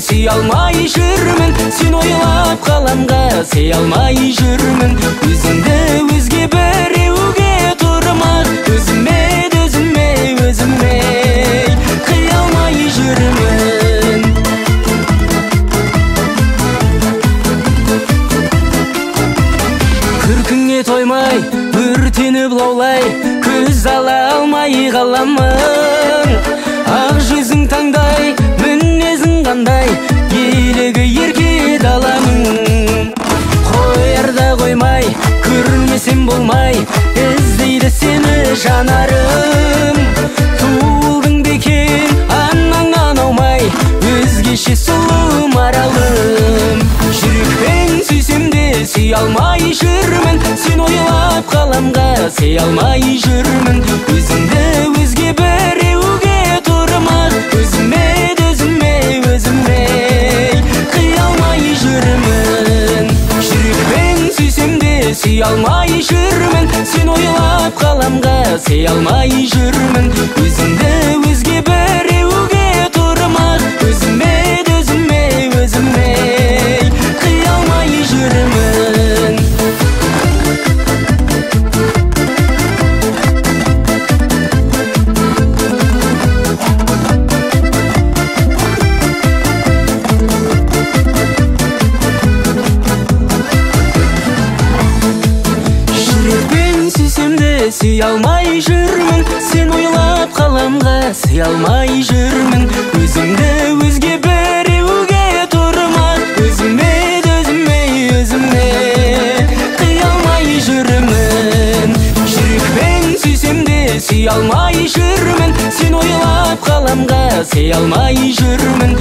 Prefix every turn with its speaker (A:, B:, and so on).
A: сүй алмай жүрмін, сен ойлап қаламға сый алмай жүрмін. Өзіңді өзге біреуге тұрмақ, өзіме, өзіме, өзіме қия алмай жүрмін. Күркіңе тоймай, өртеніп лаулай, көз ала алмай қаламын. Ақ жүзің таңдай, мінезің қандай, елігі ерке даламын. Қоярда қоймай, көрмесем болмай, іздейді сені жанарым. Туылдың бекен, анаңнан аумай, өзгеше сұлу маралым. Жүрекпен сүйсем де сүй алмай жүрмін, сен ойлап қаламға сый алмай жүрмін. Өзіңді өзге біреуге тұрмақ, өзіме, өзіме, өзіме қия алмай жүрмін. Жүрекпен сүйсем де сүй алмай жүрмін, сен ойлап қаламға сый алмай жүрмін. Өзіңді өзге біреуге тұрмақ, өзіме, өзіме, өзіме қия алмай жүрмін. Жүрекпен сүйсем де сүй алмай жүрмін, сен ойлап қаламға сый алмай жүрмін. Өзіңді өзге біреуге тұрмақ, өзіме, өзіме, өзіме қия алмай жүрмін. Жүрекпен сүйсем де сүй алмай жүрмін, сен ойлап қаламға сый алмай жүрмін.